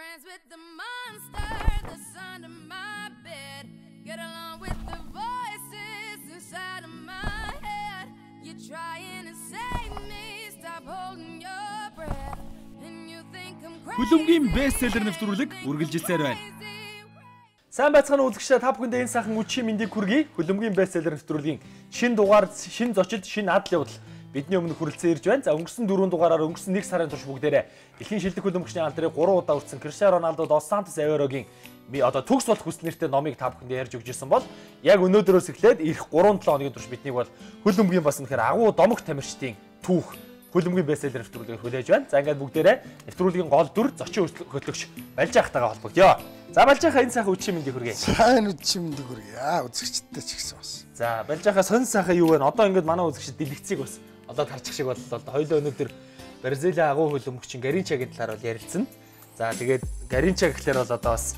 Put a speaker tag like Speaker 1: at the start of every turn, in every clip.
Speaker 1: Friends with the monster that's under my bed. Get along with the voices inside of my head. You're trying to save me, stop holding your breath. And you think I'm crazy.
Speaker 2: Хөлбөмбөгийн бестселлер нэвтрүүлэг үргэлжилсээр байна. Сайн байцгаана үзэгчдээ, та бүхэндээ энэ сайхан үдшийн мэндийг хүргэе. Хөлбөмбөгийн бестселлер нэвтрүүлгийн шинэ дугаар, шинэ зочид, шинэ адал явдал бидний өмнө хүрэлцэн ирж байна. За, өнгөрсөн 4 дугаараар өнгөрсөн 1 сарын турш бүгдээрээ дэлхийн шилдэг хөлбөмбөгчний алдрыг 3 удаа үрсэн Криштиано Роналдо, Дос Сантос Аверогийн одоо төгс болох хүсэл нэртэй номыг та бүхэндээ ярьж өгч ирсэн бол яг өнөөдрөөс эхлээд ирэх 3-7 хоногийн турш биднийг бол хөлбөмбөгийн бас үнэхээр агуу домогт тамирчдын түүх хөлбөмбөгийн бестселлер нэвтрүүлгийг хүлээж байна. За, ингээд бүгдээрээ нэвтрүүлгийн гол дүр зочин хөтлөгч Балжаахтайгаа холбогдъё. За, Балжаахаа, энэ сайхан үдшийн мэндийг хүргэе.
Speaker 3: Сайн үдшийн мэндийг хүргэе. Аа, үзэгчдтэй ч гэсэн бас.
Speaker 2: За, Балжаахаа, сонь сайхан юу вэ? Одоо ингээд манай үзэгчид дэлгэцийг бас одоо тарчих шиг боллоо л да. Хоёулаа өнөөдөр Бразилийн агуу хөлбөмбөгчин Гаринчагийн талаар бол ярилцсан. За, тэгээд Гаринча гэхлээр бол одоо бас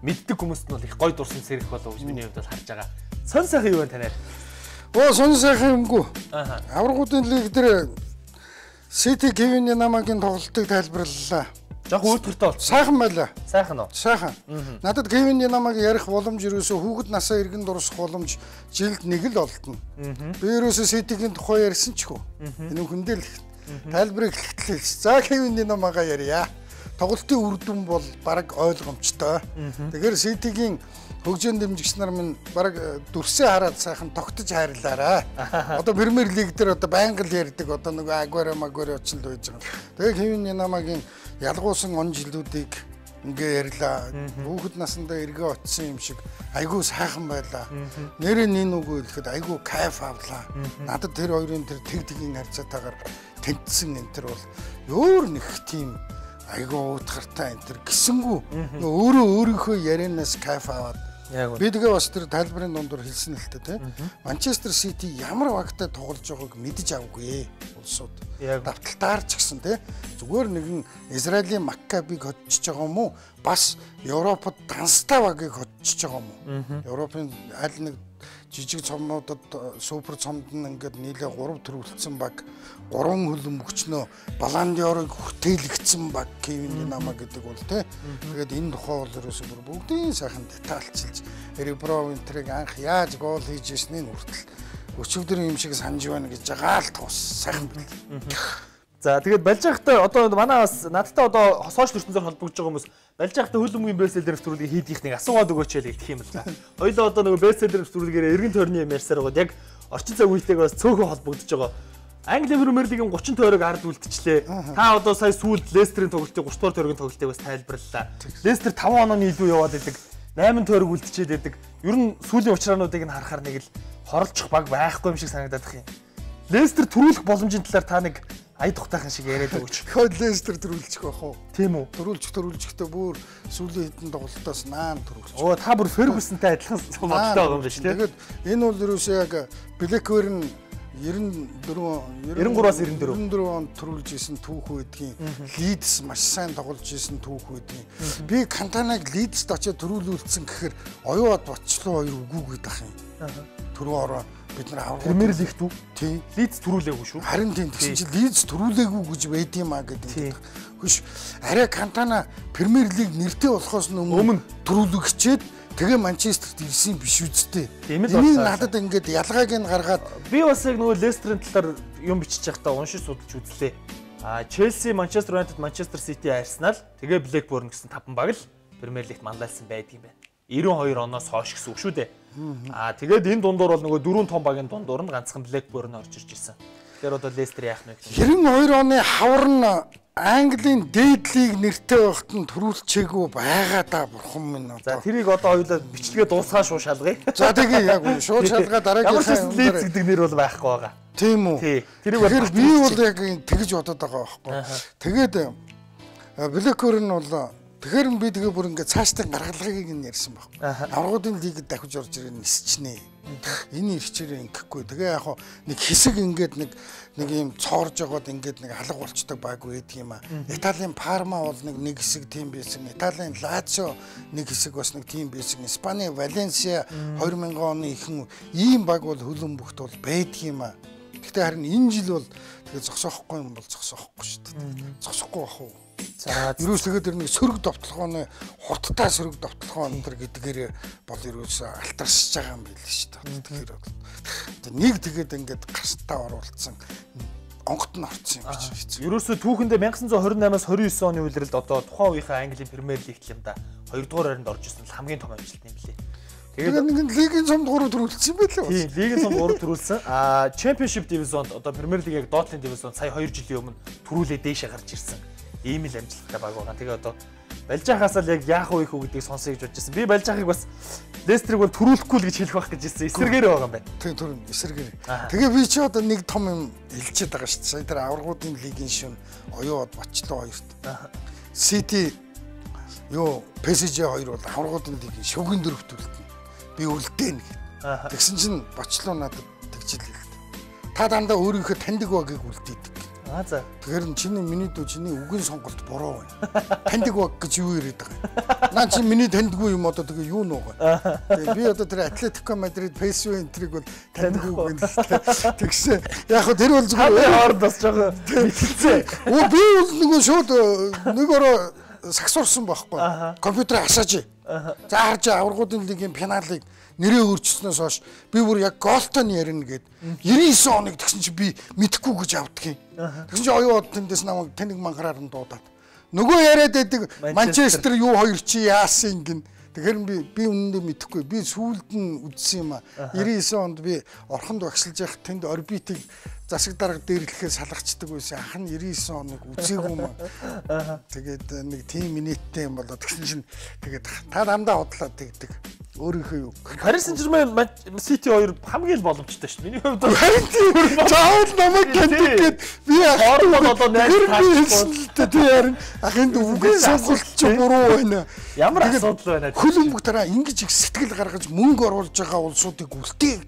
Speaker 2: мэддэг хүмүүст нь бол их гой дурсан сэрэх болов гэж миний хувьд бол харж байгаа. Сонь сайхан юу вэ танаар?
Speaker 3: Оо, сонь сайхан юмгүй.
Speaker 2: Аа.
Speaker 3: Аваргуудын лиг дээр Сити Кевин Динамагийн тоглолтыг тайлбарлалаа.
Speaker 2: Жохо өөдгөртэй болсон.
Speaker 3: Сайхан байлаа.
Speaker 2: Сайхан уу?
Speaker 3: Сайхан. Надад Кевин Динамаг ярих боломж ерөөсөө хүүхэд насаа эргэн дурсах боломж жилд нэг л олдно. Би ерөөсөө Ситигийн тухай ярьсан ч хөө. Энэ хүндэл тайлбарыг эхлэхдээ хэлсэн. За, Кевин Динамага ярья. Тоглолтын үр дүн бол бараг ойлгомжтой. Тэгэхээр Ситигийн хөгжөөн дэмжигч нар минь бараг дүрсээ хараад сайхан тогтож хайрлаарай. Одоо Премьер Лиг дээр одоо байнга л ярьдаг, одоо нөгөө Агуэро Магуэро очин л байж байгаа. Тэгээ Кевин Динамагийн ялгуусан он жилүүдийг ингээ ярьлаа. Хүүхэд насандаа эргээ очисон юм шиг айгүй сайхан байлаа. Нэрээ нин үгүй хэлэхэд айгүй кайф авлаа. Надад тэр хоёрын тэр тэг тэгийн харьцаатаагаар тэнцсэн энэ төр бол өөр нэг тийм айгүй уутгартай энэ төр гисэнгүү. Өөрөө өөрийнхөө ярианаас кайф аваад. Би тэгээ бас тэр тайлбарын дундуур хэлсэн л та, тий. Манчестер Сити ямар багтай тоглож байгааг мэдэж авгүй улсууд. Давталтаар ч гэсэн, тий. Зүгээр нэгэн Израилийн Маккабиг хоцож байгаа юм уу? Бас Европод данстай багийг хоцож байгаа юм уу? Европын аль нэг жижиг цомнуудад супер цомд нь ингээд нийлээ 3 төрүүлсэн баг, 3 хөлбөмбөгчнөө Баландиорыг хүртээлгдсэн баг Кевин Динама гэдэг бол, тий. Тэгээд энэ тухай бол ерөөсөө бүр бүгдийн сайхан детальчилж Ребров энтрийг анх яаж гол хийж ирснийг хүртэл өчигдөр юм шиг санаж байна гэж байгаа л тус сайхан бэл.
Speaker 2: За, тэгээд Балжаахтай одоо манай бас надтай одоо сошиал ертөнцөөр холбогдож байгаа хүмүүс Балжаахтай хөлбөмбөгийн бестселлер нэвтрүүлгийг хийдгийх нэг асуугаад өгөөч л гэх юм л да. Хоёулаа одоо нөгөө бестселлер нэвтрүүлгээр эргэн тойрны юм ярьсаар байгаад яг орчин цаг үетэйг бас цөөхөн холбогдож байгаа. Англи Премьер Лигийн 30 тойрог ард үлдчихлээ. Та одоо сая сүүлд Лестерийн тоглолтыг 30 дугаар тойрогийн тоглолтыг бас тайлбарлалаа. Лестер 5 онооны илүү яваад идэг. 8 тойрог үлдчихэд байдаг. Ер нь сүүлийн учраануудыг нь харахаар нэг л хоролцох баг байхгүй юм шиг санагдаад их юм. Лестер төрүүлэх боломжийн талаар та нэг ая тухтайхан шиг яриад өгөөч.
Speaker 3: Хөө, Лестер төрүүлчих байх уу?
Speaker 2: Тийм үү?
Speaker 3: Төрүүлчих төрүүлчихтэй бүр сүүлийн хэдэн тоглолтоос наан төрүүлчих.
Speaker 2: Оо, та бүр Фергюсонтэй адилхан бодолтой байгаа юм байна шүү дээ.
Speaker 3: Тэгээд энэ бол ерөөсөө яг Блэкберн 94
Speaker 2: 93-аас 94
Speaker 3: 94 онд төрүүлж исэн түүх байдгийн. Лидс маш сайн тоглож исэн түүх байдгийн. Би Кантанаг Лидст очиод төрүүлүүлсэн гэхээр оюуад бочлоо хоёр үгүй гэдэг ах юм. Түрүү ороо бид нар авах
Speaker 2: Премьер Лигт үү?
Speaker 3: Тийм.
Speaker 2: Лидс төрүүлээгүй шүү.
Speaker 3: Харин тийм, тэгсэн чинь Лидс төрүүлээгүй гэж байд юм а гэдэг. Хүш арай Кантана Премьер Лиг нэртэй болохоос өмнө төрүүлэгчээд тэгээ Манчестерт ирсэн биш үсттэй. Энийг надад ингээд ялгааг нь гаргаад
Speaker 2: би бас яг нөгөө Лестерийн талаар юм бичиж байхдаа уншиж судалж үзлээ. А Челси, Манчестер Юнайтед, Манчестер Сити, Арсенал, тэгээ Блэкберн гэсэн таван баг л Премьер Лигт манлайлсан байдаг юм байна. 92 оноос хойш гэсэн үг шүү дээ. Аа, тэгээд энэ дундуур бол нөгөө дөрвөн том багийн дундуур нь ганцхан Блэкберн орж ирж ирсэн. Тэгэхээр одоо Лестер яах вэ гэх юм.
Speaker 3: 92 оны хавар нь Английн дээд лиг нэртэй байхад нь төрүүлчээгүй байгаа да, бурхан минь
Speaker 2: За
Speaker 3: одоо.
Speaker 2: тэрийг одоо хоёулаа бичлэгээ дуусгаа шууд шалгая.
Speaker 3: За, тэгээ яг үн шууд шалгаа
Speaker 2: Ямар ч
Speaker 3: дараагийнхаа
Speaker 2: байсан Лидс гэдэг нэр бол байхгүй байгаа.
Speaker 3: Тийм үү?
Speaker 2: Тий. Тэрийг бол
Speaker 3: Тэгэхээр би бол яг тэгж бодод байгаа байхгүй. Тэгээд Блэкберн бол тэгэхээр би тэгээ бүр ингээд цаашдын гаргалгааг нь ярьсан байхгүй. Аврагуудын лигд дахиж орж ирэн нисчнэ. Энэ ирчээрээ ингэхгүй. Тэгээ яг хуу нэг хэсэг ингээд нэг нэг юм цоорж жогоод ингээд нэг алга болчдөг баг байдаг юм а. Италийн Парма бол нэг нэг хэсэг тийм байсан. Италийн Лацио нэг хэсэг бас нэг тийм байсан. Испаний Валенсиа 2000 оны ихэнх ийм баг бол хөлбөмбөгт бол байдаг юм а. Гэхдээ харин энэ жил бол тэгээ зогсоохгүй юм бол зогсоохгүй шүү дээ. Зогсохгүй бах уу? За ерөөс тэгээд тэр нэг сөрөг довтлогооны хурдтай сөрөг довтлогоо энэ төр гэдгээр бол ерөөс алтаршиж байгаа юм байл шүү дээ. Тэгэхээр бол нэг тэгээд ингээд гартаа оруулсан онгот нь орсон юм гэж хэцүү.
Speaker 2: Ерөөсөө түүхэндээ 1928-аас 29 оны улиралд одоо тухайн үеийнхээ Английн Премьер Лигт юм да 2 дугаар байранд орж ирсэн л хамгийн том амжилт юм билээ.
Speaker 3: Тэгээд нэг лигийн сумд 3 төрүүлсэн юм байлээ.
Speaker 2: Тийм, лигийн сумд 3 төрүүлсэн. Аа, Championship дивизионд одоо Премьер Лиг яг доотлын дивизион сая 2 жилийн өмнө төрүүлээ дээшээ гарч ирсэн. Ийм л амжилттай баг байгаа. Тэгээ одоо Балжаахаас л яг яах вэ хүү гэдгийг сонсъё гэж бодож байсан. Би Балжаахыг бас Лестерийг бол төрүүлэхгүй л гэж хэлэх байх гэж хэлсэн. Эсэргээр байгаа юм байна.
Speaker 3: Тийм, түрүү эсэргээр. Тэгээ би чи одоо нэг том юм хэлчихэд байгаа шүү дээ. Сая тэр аваргуудын лигийн шин оюу бочлоо хоёрт. Сити юу PSG хоёр бол аваргуудын лигийн шөвгөн дөрөвт үлдэнэ. Би үлдээнэ гэв. Тэгсэн чинь бочлоо надад тэгжил хэлдэг. Та дандаа өөрийнхөө таньдаг багийг үлдээдэг.
Speaker 2: Аа за.
Speaker 3: Тэгэхээр чиний миний дүү чиний үгэн сонголт буруу байна. Таньдаг баг гэж юу яриад байгаа юм? Наа чи миний таньдаггүй юм одоо тэгээ юу нуугаа. Тэгээ би одоо тэр Атлетико Мадрид, ПСВ энтриг бол таньдаггүй гэнэ л дээ. Тэгсэн. Яг хөө тэр бол
Speaker 2: зүгээр хооронд бас жоохон мэтэлцээ.
Speaker 3: Өө би бол нөгөө шууд нэг ороо сагсуурсан байхгүй. Компьютер хасаач. За харж аваргуудын лигийн финалыг нэрээ өөрчснөөс хойш би бүр яг голтой нь ярина гэд 99 оныг тэгсэн чи би мэдэхгүй гэж авдаг юм. Тэгсэн чи оюу од тэндээс намайг тэнэг мангараар нь дуудаад. Нөгөө яриад байдаг Манчестер юу хоёр чи яасан гин. Тэгэхээр би үнэндээ мэдэхгүй. Би сүүлд нь үзсэн юм а. 99 онд би орхонд багшилж явах тэнд орбитыг засаг дарга дээрлэхээр салгацдаг байсан. Ах нь 99 оныг үзээгүй юм. Тэгээд нэг тийм минуттэй юм болоо. Тэгсэн чинь тэгээд та дандаа худлаа тэгдэг. Өөрийнхөө юу.
Speaker 2: Парис Сен-Жермен Сити хоёр хамгийн л боломжтой шүү дээ. Миний хувьд
Speaker 3: харин тийм заавал намайг таньдаг гэд би
Speaker 2: хооронд одоо найз таарсан
Speaker 3: л дээ. Тийм харин ах энд үгийн сонголт чи буруу байна.
Speaker 2: Ямар асуудал байна.
Speaker 3: Хөл өмг дараа ингэж их сэтгэл гаргаж мөнгө оруулж байгаа улсуудыг үлдээх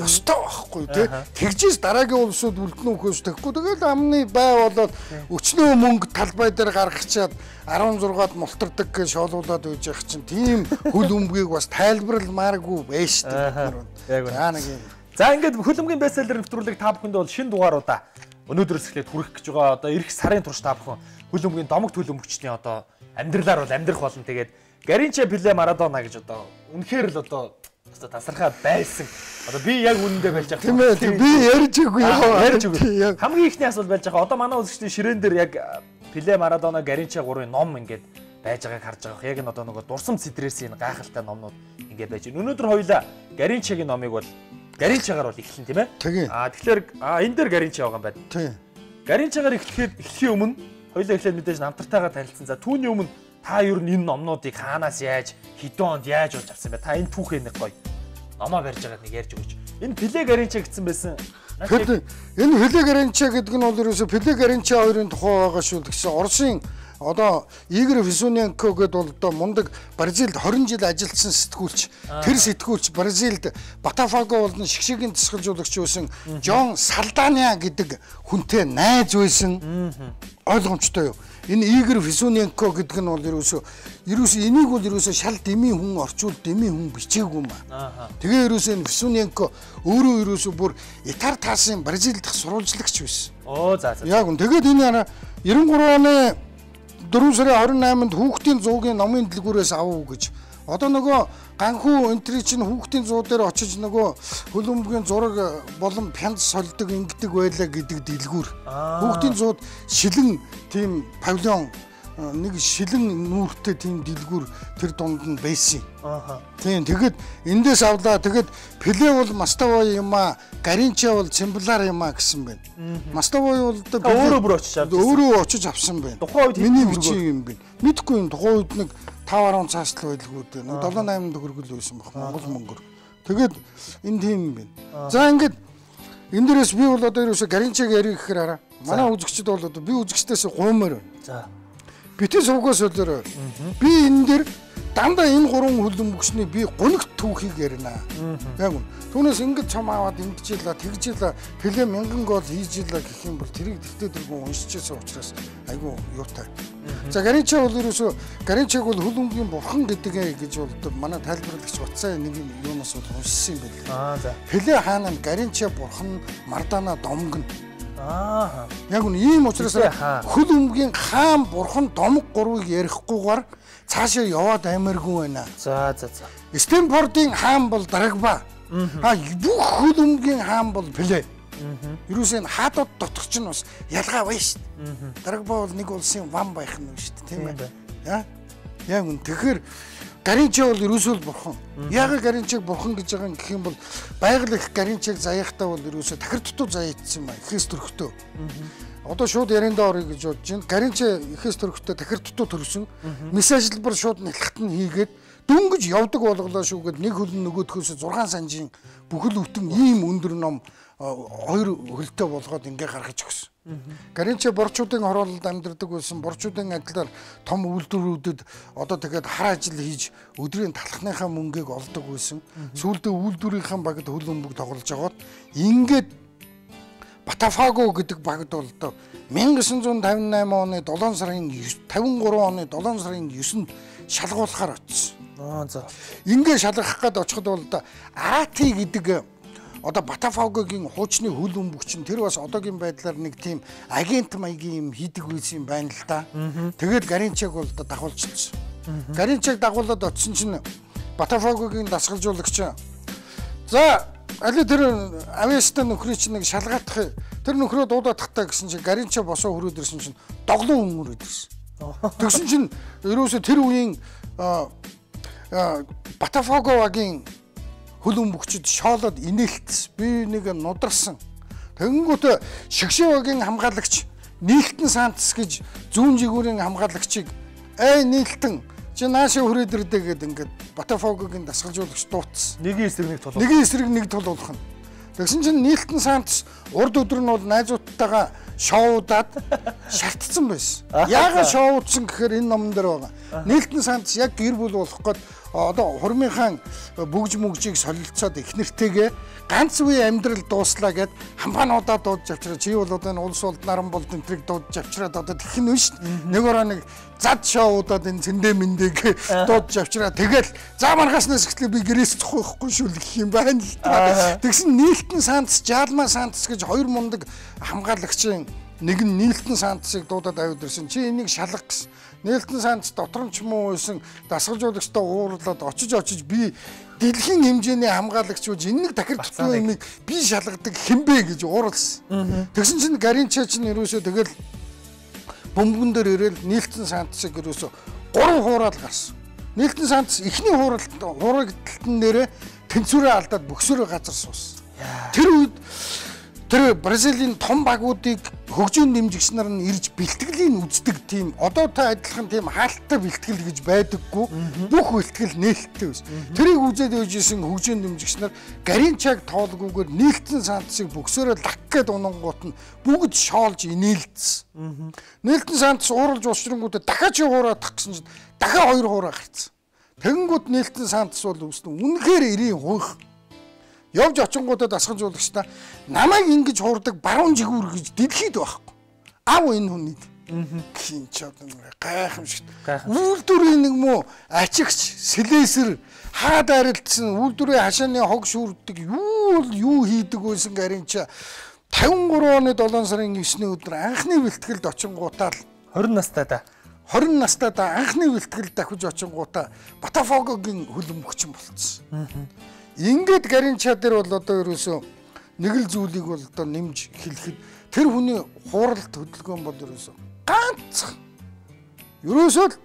Speaker 3: ёстой байхгүй тий. Тэгжээс дараагийн улсууд үлдэнэ үхээс тэгэхгүй. Тэгэл амны бай болоод өчнөө мөнгө талбай дээр гаргачаад 16-ад мултардаг гэж шоолуулад үйж явах чинь тийм хөл өмгийг бас тайлбарламааргүй байж шүү дээ.
Speaker 2: Яг
Speaker 3: үнэ. За нэг юм.
Speaker 2: За ингээд хөл өмгийн бестселлер нэвтрүүлэг та бүхэнд бол шинэ дугааруудаа өнөөдрөөс эхлээд хүргэх гэж байгаа. Одоо эх сарын турш та бүхэн хөл өмгийн домогт хөл өмгчдийн одоо амьдралаар бол амьдрах болно. Тэгээд Гаринча, Пеле, Марадона гэж одоо үнэхээр л одоо тасархай байсан. Одоо би яг үнэндээ байж байгаа.
Speaker 3: Тийм ээ. Би ярьж үгүй яа.
Speaker 2: Ярьж үгүй. Хамгийн ихний асуулт байж байгаа. Одоо манай үзэгчдийн ширээн дээр яг Пеле, Марадона, Гаринча гурвын ном ингээд байж байгааг харж байгаа. Яг энэ одоо нөгөө дурсам сэдрээс энэ гайхалтай номнууд ингээд байж байна. Өнөөдөр хоёлаа Гаринчагийн номыг бол Гаринчагаар бол эхлэн тийм ээ. Аа тэгэхээр энэ дээр Гаринча байгаа юм байна.
Speaker 3: Тийм.
Speaker 2: Гаринчагаар эхлэхийн өмнө хоёлаа эхлээд мэдээж намтартайгаа танилцсан. За түүний өмнө та ер нь энэ номнуудыг хаанаас яаж хэдэн онд яаж болж авсан бэ? Та энэ түүхээ нэг гоё номоо барьж байгаад нэг ярьж өгөөч. Энэ Пеле Гаринча гэсэн байсан.
Speaker 3: Энэ Пеле Гаринча гэдэг нь бол ерөөсө Пеле Гаринча хоёрын тухай байгаа шүү гэсэн. Оросын одоо Игорь Фисуненко гэдэг бол одоо мундаг Бразилд 20 жил ажилласан сэтгүүлч. Тэр сэтгүүлч Бразилд Ботафого болон шгшгийн тасгалжуулагч байсан Жон Салданиа гэдэг хүнтэй найз байсан. Ойлгомжтой юу? Энэ Игорь Фисуненко гэдэг нь бол ерөөсөө энийг бол ерөөсөө шал дэмий хүн орчуул дэмий хүн бичээгүй юм аа. Тэгээ ерөөсөө энэ Фисуненко өөрөө ерөөсөө бүр Итар таасын Бразил дахь сурвалжлагч байсан.
Speaker 2: Оо за за.
Speaker 3: Яг үн. Тэгээд энэ 93 оны 4 сарын 28-нд хүүхдийн зуугийн номын дэлгүүрээс авав гэж. Одоо нөгөө ганхүү энтри чинь хүүхдийн зуу дээр очиж нөгөө хөл өмгийн зураг болон пянз сольдог ингэдэг байлаа гэдэг дэлгүүр. Хүүхдийн зууд шилэн тийм павильон нэг шилэн нүүртэй тийм дэлгүүр тэр дунд нь байсан. Тийм тэгээд эндээс авлаа. Тэгээд Пеле бол Мастовой юм аа, Гаринча бол Цимблар юм аа гэсэн байна. Мастовой бол одоо
Speaker 2: өөрөө бүр очиж авсан.
Speaker 3: Өөрөө очиж авсан байна.
Speaker 2: Тухайн үед
Speaker 3: миний бичсэн юм байна. Мэдхгүй юм тухайн үед нэг 5.10 цаас л байлгүй дээ. Нэг 7 8 төгрөгөл байсан баг Монгол мөнгөөр. Тэгээд энэ тийм юм байна. За ингээд энэ дээрээс би бол одоо ерөөсө Гаринчаг ярих гэхээр хараа. Манай үзэгчд бол одоо би үзэгчдээс гуймаар байна.
Speaker 2: За.
Speaker 3: Битгий сувгаас солиорой. Би энэ дээр дандаа энэ гурван хөлбөмбөгчний би гунигт түүхийг ярина. Яг үн. Түүнээс ингэж цом аваад ингэж ила тэгж ила Пеле 1000 гол хийж ила гэх юм бол тэрийг тэртээ тэргүй уншижсэн учраас айгүй юутай. За Гаринча бол ерөөсөө Гаринчаг бол хөлбөмбөгийн бурхан гэдэг гэж бол манай тайлбарлагч Батсаа нэг юм юунаас бол уншсан юм байна.
Speaker 2: Аа за.
Speaker 3: Пеле хаана нь Гаринча бурхан, Мардана домгно.
Speaker 2: Аа.
Speaker 3: Яг үн ийм учраас хөл өмгийн хаан бурхан домог гурвыг ярихгүйгээр цаашаа яваад амаргүй байна.
Speaker 2: За за за.
Speaker 3: Стэнфордын хаан бол Драгба. А бүх хөл өмгийн хаан бол Пеле. Ерөөсөө энэ хаадууд дотор ч нь бас ялгаа байна шүү дээ. Драгба бол нэг улсын ван байх нь шүү дээ, тийм ээ. Яа. Яг үн. Тэгэхээр Гаринча бол ерөөсөө л бурхан. Яагаад Гаринчаг бурхан гэж байгаа юм гэх юм бол байгаль их Гаринчаг заяахтаа бол ерөөсөө тахир дутуу заяатсан юм а. Ихээс төрхтөө. Одоо шууд яриандаа орё гэж бодож байна. Гаринча ихээс төрхтөө тахир дутуу төрсөн. Мессажлбар шууд нялхат нь хийгээд дөнгөж явдаг болголоо шүүгээд нэг хөлн нөгөөдхөөс 6 санжийн бүхэл бүтэн ийм өндөр ном хоёр хөлтэй болгоод ингээ гаргаж өгсөн. Гаринча борчуудын хороололд амьдардаг байсан. Борчуудын адилаар том үйлдвэрүүдэд одоо тэгээд хар ажил хийж өдрийн талхныхаа мөнгийг олдог байсан. Сүүлдээ үйлдвэрийнхээ багт хөл өмбөг тоглож агаад ингээд Ботафого гэдэг багт бол одоо 1958 оны 7 сарын 53 оны 7 сарын 9-нд шалгуулахаар очсон.
Speaker 2: Аа за.
Speaker 3: Ингээ шалгах гээд очиход бол одоо Ати гэдэг одоо Ботафогогийн хуучны хөл өмбөгч нь тэр бас одоогийн байдлаар нэг тийм агент маягийн юм хийдэг байсан юм байна л да. Тэгээд Гаринчаг бол одоо дагуулчихсан. Гаринчаг дагуулад очисон чинь Ботафогогийн дасгалжуулагч за али тэр авиастай нөхрийг чинь нэг шалгаадах тэр нөхрөө дуудаад тахтаа гэсэн чинь Гаринча босоо хөрөөд ирсэн чинь доглон өнгөрөөд ирсэн. Тэгсэн чинь ерөөсө тэр үеийн Ботафогогийн хөл өмбөгчд шоолоод инээлтсэн. Би нэг нударсан. Тэгэнгүүт Шигшээвагийн хамгаалагч Нилтон Сантос гэж зүүн жигүүрийн хамгаалагчийг "Эй Нилтон, чи наашаа хүрээд ирдэ" гэд ингээд Ботафогогийн дасгалжуулагч дуутсан.
Speaker 2: Нэгin эсрэг нэг тулуулах.
Speaker 3: Нэгin эсрэг нэг тулуулах нь. Тэгсэн чинь Нилтон Сантос урд өдөр нь бол найзуудтайгаа шоудаад шартцсан байсан. Яагаад шоудсан гэхээр энэ номон дээр байгаа. Нилтон Сантос яг гэр бүл болох гээд одоо хурмынхаа бүгж мүгжийг солилцоод их нэртэйгээ ганц үе амьдрал дууслаа гэд хамгаануудаа дуудаж авчираа. Чи бол одоо энэ улс болд наран болд энтрийг дуудаж авчираад одоо тэгэх нь биш. Нэг ороо нэг зад шоудаад энэ цэндэ мэндийг дуудаж авчираа. Тэгэл за маргааснаас эхлээ би гэрээс цохгүй шүү гэх юм байна л та. Тэгсэн Нилтон Сантос, Жалма Сантос гэж хоёр мундаг хамгаалагчийн нэг нь Нилтон Сантосыг дуудаад аваад ирсэн. Чи энийг шалга гэсэн. Нилтон Сантос дотор нь ч муу байсан дасгалжуулагчтай уурлаад очиж би дэлхийн хэмжээний хамгаалагч үж энэ нэг тахир дутуу юмыг би шалгадаг хинбэ гэж уурлсан. Тэгсэн чинь Гаринча чинь ерөөсөө тэгэл бөмбөгөн дээр ирээл Нилтон Сантосыг ерөөсөө 3 хураал гарсан. Нилтон Сантос эхний хуурагдалтан нэрээ тэнцвэрээ алдаад бөксөрөө газар суусан. Тэр үед тэр Бразилийн том багуудыг хөгжөөнд дэмжигч нар нь ирж бэлтгэлийг үздэг тийм одоо та адилхан тийм хаалттай бэлтгэл гэж байдаггүй. Бүх бэлтгэл нээлттэй байсан. Тэрийг үзээд байжсэн хөгжөөнд дэмжигч нар Гаринчаг тоолгүйгээр Нилтон Сантосыг бөксөөрөө лак гээд унангуут нь бүгд шоолж инээлдсэн. Нилтон Сантос ууралж уучрангуудаа дахиад чи хураадах гэсэн чинь дахиад 2 хураа гарцсан. Тэгэнгүүт Нилтон Сантос бол үснэ үнэхээр эрийн хойх. Явж очингуудад дасгалжуулагчдаа намайг ингэж хуурдаг баруун жигүүр гэж дэлхийд байхгүй. Ав энэ хүнийг. Хин ч одоо гайхамшигт. Үйлдвэрийн нэг муу ачигч, сэлээсэр хаа дайралтсан үйлдвэрийн хашааны хог шүүрдэг юу юу хийдэг байсан Гаринча 53 оны 7 сарын 9-ний өдөр анхны бэлтгэлд очингуудаа л
Speaker 2: 20 настай да.
Speaker 3: 20 настай да анхны бэлтгэлд давхиж очингуудаа Ботафогогийн хөл өмгөчин болцсон. Ингээд Гаринча дээр бол одоо ерөөсөө нэг л зүйлийг бол одоо нэмж хэлэхэд тэр хүний хууралт хөдөлгөөн бол ерөөсөө ганц. Ерөөсөө л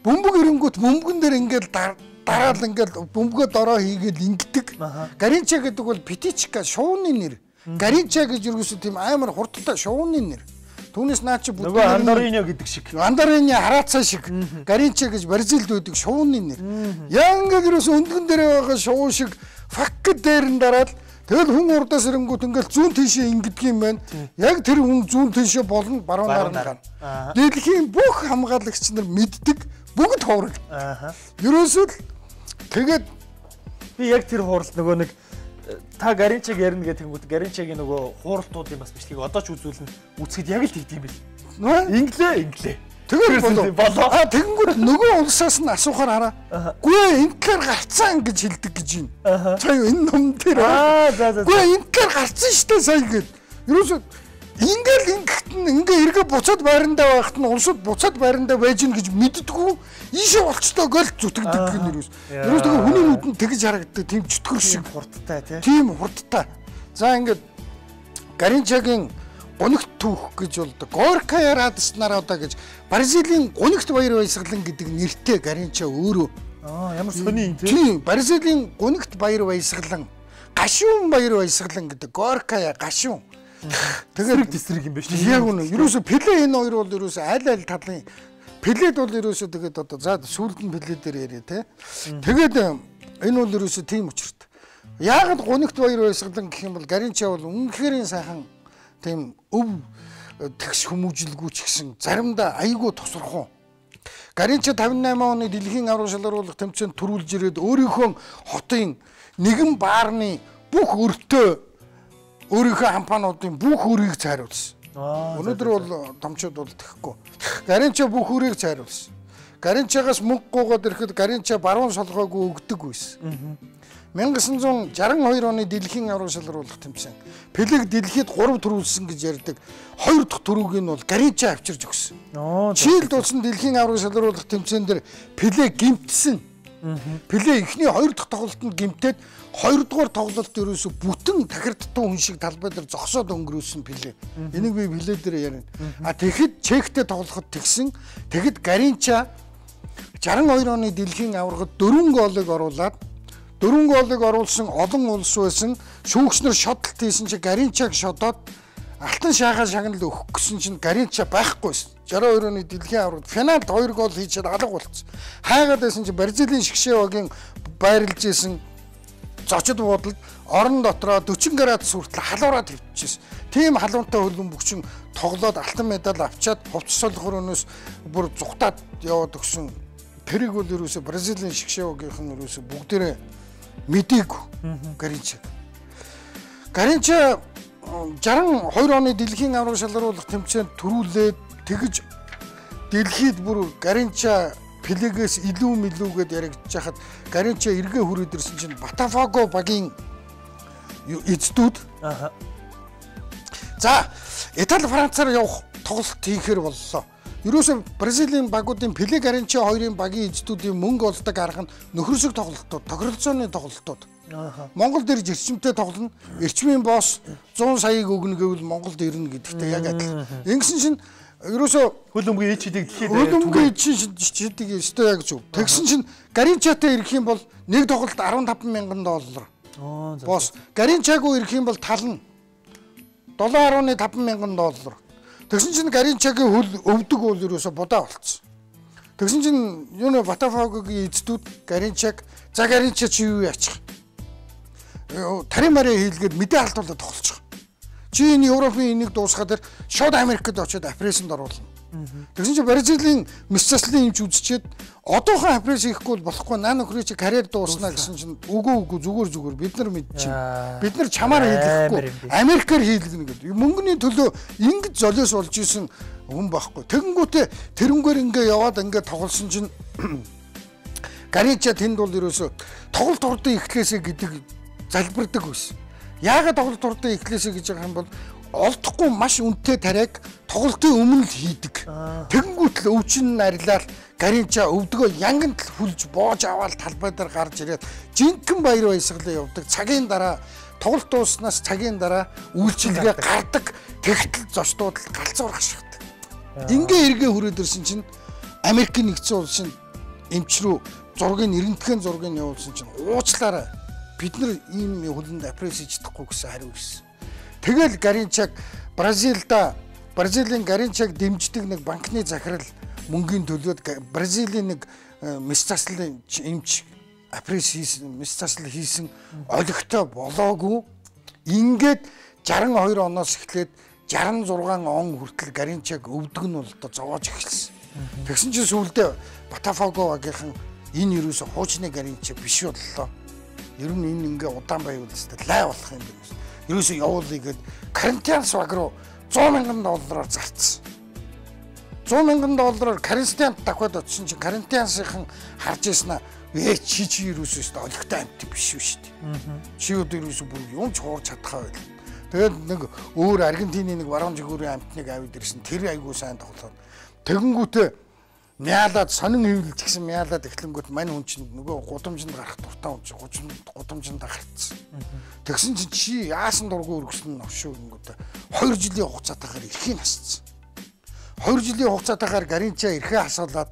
Speaker 3: бөмбөг ирэнгүүт бөмбөгөн дээр ингээд дараал ингээд бөмбөгөө дороо хийгээл ингэдэг. Гаринча гэдэг бол Питичка шууны нэр. Гаринча гэж ерөөсөө тийм амар хурдтай шууны нэр. Түүнээс наа чи
Speaker 2: бүгд нөгөө Андарино гэдэг шиг.
Speaker 3: Андарино хараацаа шиг Гаринча гэж Бразилд байдаг шууны нэр. Яг ингээд ерөөсөө өндгөн дээр байгаа шуу шиг фак дээр нь дараад тэгэл хүн урдаас ирэнгүүт ингээл зүүн тийшээ ингэдэг юм байна. Яг тэр хүн зүүн тийшээ болно баруун нар нь гарна. Дэлхийн бүх хамгаалагч нар мэддэг бүгд хуураг. Ерөөсөө л тэгээд
Speaker 2: би яг тэр хууралт нөгөө нэг та Гаринчаг ярина гэх тэнгүүд Гаринчагийн нөгөө хууралтуудын бас бичлэгийг одоо ч үзүүлнэ. Үзэхэд яг л тэгдэм бил. Инглээ инглээ.
Speaker 3: Тэгээд болоо. А тэгэнгүүт нөгөө улсаас нь асуухаар хараа. Гүй энэ талаар гарцсан гэж хэлдэг гэж юм. Сая энэ ном дээр.
Speaker 2: Аа за за.
Speaker 3: Гүй энэ талаар гарцсан шүү дээ сая гэд. Ерөөсөө Ингээл ингэхт нь ингээ эргээ буцаад байрандаа байхад нь улсууд буцаад байрандаа байж гин гэж мэддэггүй ийшээ болчтой гол зүтгэдэг гэх нэрээс. Ерөөс тэгээ хүний нүдэнд тэгж харагддаг тийм чөтгөр шиг
Speaker 4: хурдтай тий.
Speaker 3: Тийм хурдтай. За ингээд Гаринчагийн гунигт түүх гэж болдог. Горкая Радс народа гэж Бразилийн гунигт баяр баясгалан гэдэг нэртэй Гаринча өөрөө.
Speaker 2: Ямар сони юм тий.
Speaker 3: Тийм, Бразилийн гунигт баяр баясгалан, гашуун баяр баясгалан гэдэг Горкая гашуун.
Speaker 2: Тэгээд тесрэг юм байна шүү.
Speaker 3: Яг үнэ. Ерөөсө Пеле энэ хоёр бол ерөөсө аль аль талын Пелед бол ерөөсө тэгээд одоо за сүүлд нь Пеле дээр яриа те. Тэгээд энэ бол ерөөсө тийм учирт. Яагаад гунигт баяр баясгалан гэх юм бол Гаринча бол үнэхээр сайхан тийм өв тэгш хүмүүжлгүй ч гэсэн заримдаа айгүй тусархуу. Гаринча 58 оны дэлхийн аварга шалгаруулах тэмцээнд төрүүлж ирээд өөрийнхөө хотын нэгэн баарны бүх өртөө өөрийнхөө хампаануудын бүх өрийг цайруулсан. Өнөөдөр бол томчууд бол тэхгүй. Гаринча бүх өрийг цайруулсан. Гаринчагаас мөнгө гуугаад ирэхэд Гаринча баруун солгоогүй өгдөг байсан. 1962 оны дэлхийн аварга шалгаруулах тэмцээн. Пелег дэлхийд 3 төрүүлсэн гэж ярьдаг. 2 дахь төрүүг нь бол Гаринча авчирч өгсөн. Чилд болсон дэлхийн аварга шалгаруулах тэмцээн дээр Пеле гэмтсэн. Пеле эхний 2 дахь тоглолтод гэмтээд 2 дугаар тоглолт ерөөсө бүтэн тахир дутуу хүн шиг талбай дээр зогсоод өнгөрөөсөн Пеле. Энийг би Пеле дээр ярина. А тэгэхэд Чехтэй тоглоход тэгсэн. Тэгэхэд Гаринча 62 оны дэлхийн аваргад 4 голыг оруулаад 4 голыг оруулсан олон улс байсан. Шүүгч нар шодлт хийсэн чи Гаринчаг шодоод алтан шаагаа шагнал өгөх гэсэн чинь Гаринча байхгүй байсан. 62 оны дэлхийн аваргад финалд 2 гол хийчихэд алга болцсон. Хайгаад байсан чи Бразилийн шгшээ багийн байрлаж исэн зочид буудалд орон дотроо 40 градус хүртэл халуураа твчихсэн. Тийм халуунтай хөлбөмбөгчин тоглоод алтан медаль авчаад хувцас солих өрөөнөөс бүр зүхтаад яваад өгсөн. Тэрийг бол ерөөсө Бразилийн шгшээ багийнхан ерөөсө бүгдээрээ мэдээгүй Гаринча. Гаринча 62 оны дэлхийн аварга шалгаруулах тэмцээнд төрүүлээд тэгж дэлхийд бүр Гаринча Пелегээс илүү мэлүүгээд яригдж хахад Гаринча эргээ хүрээд ирсэн чинь Ботафого багийн эздүүд за Итали Францаар явах тоглолт хийхээр боллоо. Ерөөсөө Бразилийн багуудын Пеле Гаринча хоёрын багийн эздүүдийн мөнгө олдог арга нь нөхөрсөг тоглолтууд, тохиролцооны тоглолтууд. Монгол дээр эрчимтэй тоглоно. Эрчмийн босс 100 саяыг өгнө гэвэл Монголд ирнэ гэдэгтэй яг адилхан. Ингэсэн чинь ерөөсөө
Speaker 2: хөл өмгийн ичидийг дэлхийд
Speaker 3: хөл өмгийн ичидийг өстой яг зөв. Тэгсэн чинь Гаринчатай ирэх юм бол нэг тоглолт 15 мянган доллар. Босс Гаринчагүй ирэх юм бол тал нь 7.5 мянган доллар. Тэгсэн чинь Гаринчагийн хөл өвдөг бол ерөөсөө будаа болцсон. Тэгсэн чинь юуны Ботафогогийн эздүүд Гаринчаг за Гаринча чи юу яачих? Тарин мараа хийлгээд мэдээ алдуулаад тоглолцох. Чи энэ Европын энийг дуусгаад шууд Америкт очиод апресэнд оруулна. Тэгсэн чинь Бразилийн мэс заслын эмч үзчихэд одоохон апрес хийхгүй бол болохгүй наа нөхрийн чи карьер дууснаа гэсэн чинь үгүй зүгээр бид нар мэдчих. Бид нар чамаар хийлгэхгүй Америкаар хийлгэнэ гэдэг. Мөнгөний төлөө ингэж золиос болж исэн хүн байхгүй. Тэгэнгүүтээ тэрнгээр ингээ яваад ингээ тоглосон чинь Гаринча тэнд бол ерөөсөө тоглолт урдан эхлээсэй гэдэг залбирдаг байсан. Яагаад тоглолт урдан эхлээсэй гэж байгаа юм бол олдохгүй маш үнэтэй тариаг тоглолтын өмнө л хийдэг. Тэгэнгүүт л өвчин нь арилаад Гаринча өвдгөө янганд л хүлж боож аваад талбай дээр гарч ирээд жинхэнэ баяр баясгалан явдаг. Цагийн дараа тоглолт дууснаас цагийн дараа үйлчилгээ гардаг. Тэгтэл зочдууд л галзуур хашигдаг. Ингээ эргээ хүрээд ирсэн чинь Америкийн нэгдсэн улсын эмч рүү зургийг рентген зургийг явуулсан чинь уучлаарай. Бид нар ийм хөлөнд апрес хийж чадахгүй гэсэн хариу ирсэн. Тэгэл Гаринчаг Бразилда Бразилийн Гаринчаг дэмждэг нэг банкны захирал мөнгөний төлөөд Бразилийн нэг мэс заслын эмч апрес хийсэн, мэс засал хийсэн олигтой болоогүй. Ингээд 62 оноос эхлээд 66 он хүртэл Гаринчаг өвдөг нь бол одоо зовоож эхэлсэн. Тэгсэн чинь сүүлдээ Ботафого багийнхан энэ ерөөсө хуучны Гаринча биш боллоо. Ер нь энэ ингээ удаан байвал өстэй лай болох юм байна. Ерөөсөө явуулъя гэд Коринтианс баг руу 100 мянган доллараар зарцсан. 100 мянган доллараар Коринтиант давхад очсон чинь Коринтиансынхан харж ирсэн аа чи ерөөсөө өстэй олигтой амт биш үү шүү дээ. Чи одоо ерөөсөө бүр юм ч хуурч чадхаа байл. Тэгээд нэг өөр Аргентины нэг баруун жигүүрийн амтныг авид ирсэн. Тэр айгүй сайн тоглоод. Тэгэнгүүтээ мяалаад сонин хэвлэлж гисэн мяалаад эхлэнгүүт мань хүн чинь нөгөө гудамжинд гарах дуртай хүн чинь гудамжинд гарцсан. Тэгсэн чинь чи яасан дургүй өргөсөн новшуу гингүүтээ 2 жилийн хугацаатайгаар эрхийг хасцсан. 2 жилийн хугацаатайгаар Гаринча эрхээ хасуулаад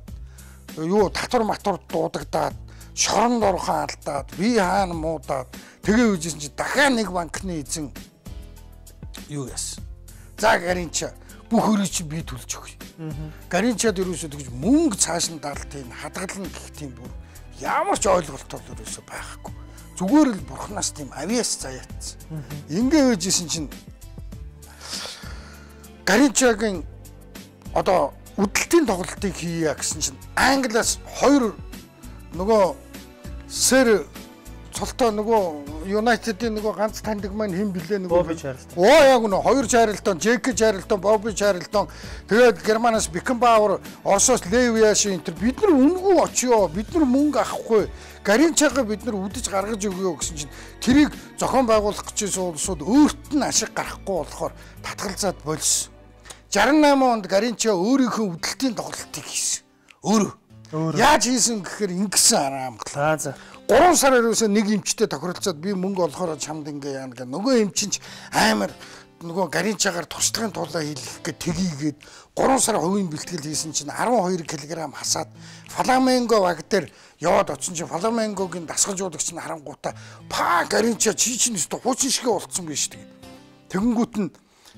Speaker 3: юу татвар матур дуудагдаад шоронд орхон алдаад би хаана муудаад тэгээ үжсэн чи дахиад нэг банкны эзэн юу яасан. За Гаринча бүх өрөө чи би төлж өгье. Гаринчад ерөөсөө тэгж мөнгө цааш нь далтын хадгална гэх тийм бүр ямар ч ойлголт бол ерөөсөө байхгүй. Зүгээр л бурхнаас тийм авиас заяатсан. Ингээ байжсэн чинь Гаринчагийн одоо үдэлтийн тоглолтыг хийе гэсэн чинь Англиас хоёр нөгөө сэр цолтой нөгөө Юнайтедийн нөгөө ганц таньдаг маань хэн блэ нөгөө
Speaker 2: Бобби Чарлтон.
Speaker 3: Оо яг нөө хоёр Чарлтон, Джеки Чарлтон, Бобби Чарлтон. Тэгээд Германаас Бекенбауэр, Оросоос Лев Яшин энэ бид нар үнэгүй очиё. Бид нар мөнгө авахгүй. Гаринчагаа бид нар үдэж гаргаж өгөө гэсэн чинь тэрийг зохион байгуулах гэж улсууд өөрт нь ашиг гарахгүй болохоор татгалзаад болсон. 68 онд Гаринча өөрийнхөө үдэлтийн тоглолтыг хийсэн. Өөрөө. Яаж хийсэн гэхээр ингэсэн араамглаа.
Speaker 2: За.
Speaker 3: 3 сар ерөөсөө нэг эмчтэй тохиролцоод би мөнгө олохоор чамд ингээ яана гэх. Нөгөө эмчин ч амар нөгөө Гаринчагаар туршлагын тулаа хийлгэх гэ тгийгээд 3 сар хувийн бэлтгэл хийсэн чинь 12 кг хасаад Фламенго баг дээр яваад очсон чинь Фламенгогийн дасгалжуулагч нь харангуутаа па Гаринча чи чинь өстө хуучин шигэ болцсон биш тэгээд. Тэгэнгүүт нь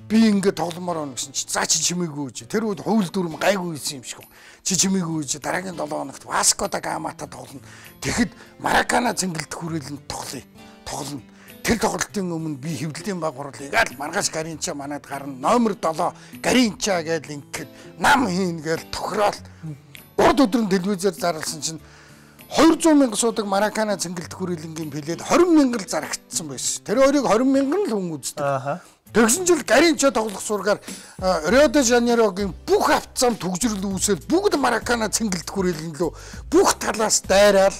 Speaker 3: би ингээ тогломоор байна гэсэн чи за чи чимээгүй гэж. Тэр үед хууль дүрм гайгүй хийсэн юм шиг. Чи чимээгүй гэж дараагийн 7 хоногт Васко да Гамата тоглоно. Тэгэхэд Маракана цэнгэлдэх хүрээлэнд тоглоё. Тоглоно. Тэр тоглолтын өмнө би хэвлэлийн баг хурлыг ал маргааш Гаринча манад гарна. Номер 7 Гаринча гэдэл ингээд нам хийн гээл тохироол. Урд өдөр нь телевизээр зарласан чинь 200 мянга суудаг Маракана цэнгэлдэх хүрээлэнгийн пилээд 20 мянга л зарагдсан байсан. Тэр хоёрыг 20 мянган л хүн үздэг.
Speaker 2: Ааха.
Speaker 3: Тэгсэн жил Гаринча тоглох сургаар Рио де Жанейрогийн бүх авцам түгжрэл үүсэл бүгд Маракана цэнгэлдэх хүрээлэн лөө бүх талаас дайраал.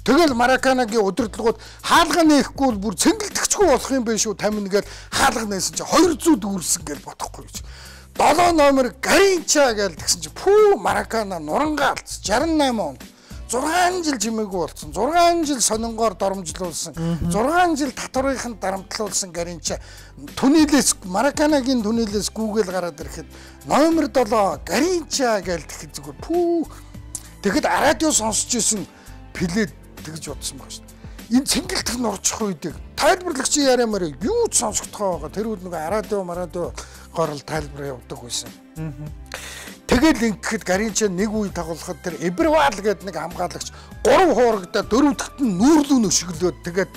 Speaker 3: Тэгэл Мараканагийн удирдлагууд хаалга нээхгүй бол бүр цэнгэлдэгчгүй болох юм биш үү тамина гээл хаалга нээсэн чи 200 дүүрсэн гээл бодохгүй гэж. 7 номер Гаринча гээл тэгсэн чи пүү Маракана нурангаа алдсан 68 онд. 6 жил чимээгүй болсон. 6 жил сонингоор доромжлуулсан. 6 жил татварынханд дарамтлуулсан Гаринча түнэлээс Мараканагийн түнэлээс гүүгээл гараад ирэхэд номер 7 Гаринча гээл тэгэхэд зүгээр пүү. Тэгэхэд радио сонсч исэн пилээд тэгж бодсон байгаа шүү дээ. Энэ цэнгэлдэх нурчих үедээ тайлбарлагчийн яриа мөрөө юу ч сонсогдохоо байгаа. Тэр үед нөгөө радио марадио горл тайлбар явдаг байсан. Тэгэл ингэхэд Гаринча нэг үе тоглоход тэр Эбервал гэдэг нэг хамгаалагч 3 хуурагдаа 4 дахьт нь нүүрлүү нөшөглөөд тэгээд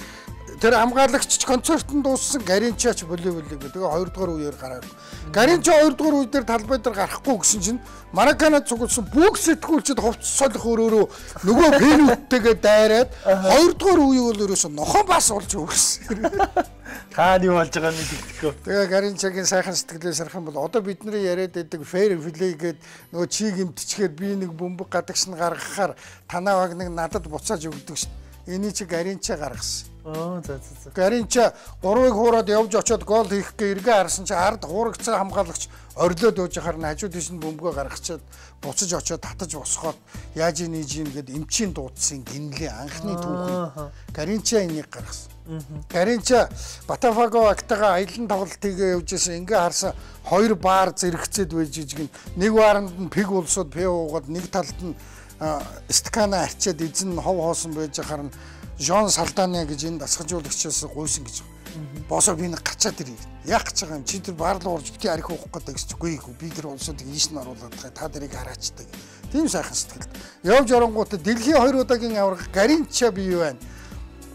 Speaker 3: тэр хамгаалагч ч концерт нь дууссан Гаринча ч болоо болоо тэгээ 2 дугаар үеэр гараад Гаринча 2 дугаар үе дээр талбай дээр гарахгүй гэсэн чинь Маракана цугулсан бүх сэтгүүлчд хувцас солих өрөөрөө нөгөө пенүттэйгээ дайраад 2 дугаар үеийг бол ерөөсө нохон бас болж өгсөн.
Speaker 2: Хаана юу болж байгааг мэддэхгүй.
Speaker 3: Тэгээ Гаринчагийн сайхан сэтгэлээс харах юм бол одоо бидний яриад байдаг fair play гээд нөгөө чиг эмтчгээр би нэг бөмбөг гадагш нь гаргахаар танаа баг нэг надад буцааж өгдөг шин. Эний чи Гаринча гаргасан.
Speaker 2: Оо за за за.
Speaker 3: Гаринча 3-ыг хуураад явж очиод гол хийх гээ эргээ харсан чи ард хуурагдсан хамгаалагч орилоод өөж яхаар нь хажуу тийш нь бөмбөгөө гаргачаад буцаж очиод татаж босгоод яаж ийж юм гээд эмчийн дуудсан гинлийн анхны түүх. Гаринча энийг гаргасан. Гаринча Батафаго актагаа аялан тоглолт хийгээ явж исэн. Ингээ харсан хоёр баар зэрэгцээд байж ижигэн нэг бааранд нь пиг улсууд пив уугаад нэг талд нь стакана арчаад эзэн нь хов хоосон байж хахаар нь Жон Салдана гэж энэ дасгалжуулагчаас гуйсан гэж. Босоо би нэг гачаад ирээ. Яах гэж байгаа юм? Чи тэр баар руу орж бити арх уух гэдэг гэж үгүй ээ. Би тэр улсуудыг ийш нь оруулаад байгаа. Та нарыг хараачдаг. Тийм сайхан сэтгэлд. Явж оронгуудаа дэлхийн хоёр удаагийн аварга Гаринча бий байна.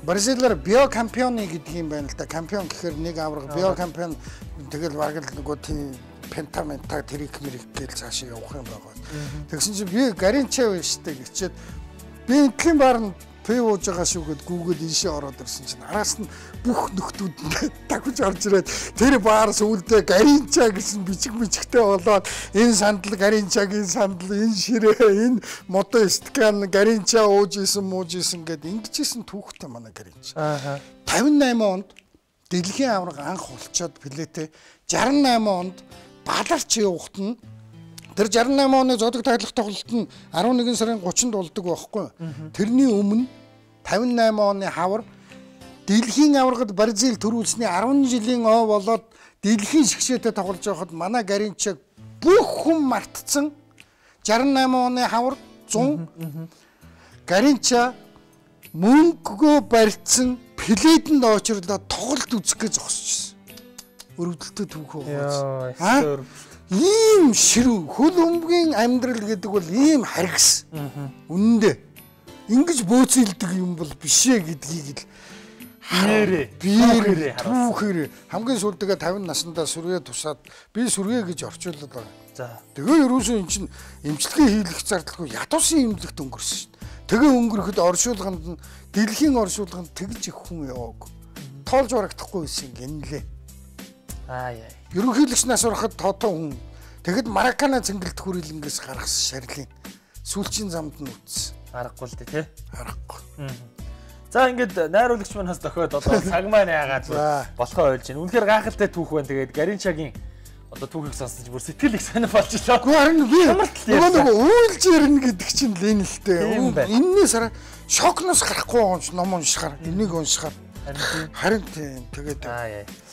Speaker 3: Бразилаар био кампионы гэдэг юм байна л да. Кампион гэхээр нэг аварга, био кампион тэгэл бараг л нөгөө тийм пентамента трик мэрик гээл цаашаа явах юм байгаа. Тэгсэн чинь би Гаринча байна штэ гэчээд би энтлийн баар нь пив ууж байгаа шүү гэд гүүгээд ийшээ ороод ирсэн чинь араас нь бүх нөхдүүд давхиж орж ирээд тэр баар сүүлдээ Гаринча гэсэн бичиг бичгтэй болоод энэ сандал Гаринчагийн сандал, энэ ширээ, энэ модон стакан Гаринча ууж исэн мууж исэн гэд ингэжсэн түүхтэй манай Гаринча.
Speaker 2: Ааха.
Speaker 3: 58 онд Дэлхийн аварга анх болчоод Пелетэй 68 онд баларч явахт нь тэр 68 оны зодог таглах тоглолт нь 11 сарын 30-нд болдог байхгүй. Тэрний өмнө 58 оны хавар дэлхийн аваргад Бразил төрүүлсний 10 жилийн ой болоод дэлхийн шгшээтэй тоглож байхад манай Гаринчаг бүх хүн мартцсан. 68 оны хавар 100 Гаринча мөнгөгөө барьцсан Пеледэнд очирлоо тоглолт үзэх гэж зогсчихсон. Өрөвдөлтөй түүх байгаа. Ийм ширүү хөл өмгийн амьдрал гэдэг бол ийм харгас. Үнэндээ ингэж бөөцөлдөг юм бол биш ээ гэдгийг л биеэрээ түүхээр хамгийн сүүлдэгээ 50 наснда сүргээ тусаад би сүргээ гэж орчуулад байгаа. За. Тэгээ ерөөсөө эн чинь эмчилгээ хийлгэх зардалгүй ядуусын эмнэлэгт өнгөрсөн шүү дээ. Тэгээ өнгөрөхөд оршуулганд нь дэлхийн оршуулганд тэгж их хүн яваагүй. Тоолж барагдахгүй байсан гинлээ.
Speaker 2: Аа яа.
Speaker 3: Ерөнхийлөгч нас ороход тоотоо хүн. Тэгэхэд Маракана цэнгэлт хүрээлэнгээс гаргасан шарлын сүүлчийн замд нь үтсэн.
Speaker 2: Аргагүй л дээ тий.
Speaker 3: Аргагүй.
Speaker 2: За ингээд найруулагч манаас дохиод одоо цаг маань яагаад болохоо ойлж байна. Үнэхээр гайхалтай түүх байна. Тэгээд Гаринчагийн одоо түүхийг сонссон чинь бүр сэтгэл их сонир болж лээ.
Speaker 3: Гэхдээ харин би нөгөө уйлж ярина гэдэг чинь л энэ л дээ. Эннээс хараа шокноос гарахгүй байгаа юм чи ном уншихаар, энийг уншихаар. Харин тийм тэгээд.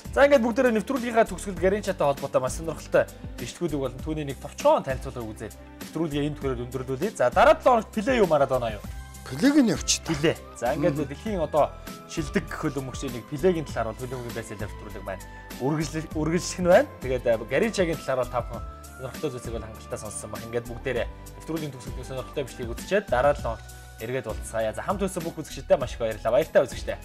Speaker 2: За ингээд бүгдээрээ нэвтрүүлгийнхаа төгсгөлд Гаринчатай холбоотой маш сонирхолтой бичлэгүүдийг болон түүний нэг товчхон танилцуулгыг үзээд нэвтрүүлгээ энэ төрөөр өндөрлүүлье. За дараа 7 хоногт Пеле юу Марадона юу?
Speaker 3: Пелег нь явчих.
Speaker 2: Пеле. За ингээд дэлхийн одоо шилдэг хөлбөмбөгчийн нэг Пелегийн талаар бол хөлбөмбөгийн бестселлер нэвтрүүлэг маань үргэлжлэх нь байна. Тэгээд Гаринчагийн талаар бол та бүхэн сонирхолтой зүйлсийг бол хангалттай сонссон баг. Ингээд бүгдээрээ нэвтрүүлгийн төгсгөлийн сонирхолтой бичлэгийг үзчихэд дараа 7 хоногт эргээд уулзцаая. За хамт байсан бүх үзэгчдэд маш их баярлалаа. Баяртай үзэгчдээ.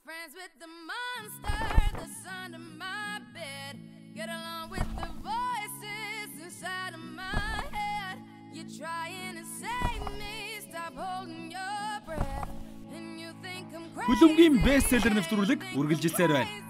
Speaker 1: Friends with the monster that's under my bed. Get along with the voices inside of my head. You're trying to save me, stop holding your breath. And you think I'm crazy.
Speaker 2: Хөлбөмбөгийн бестселлер нэвтрүүлэг үргэлжилсээр байна.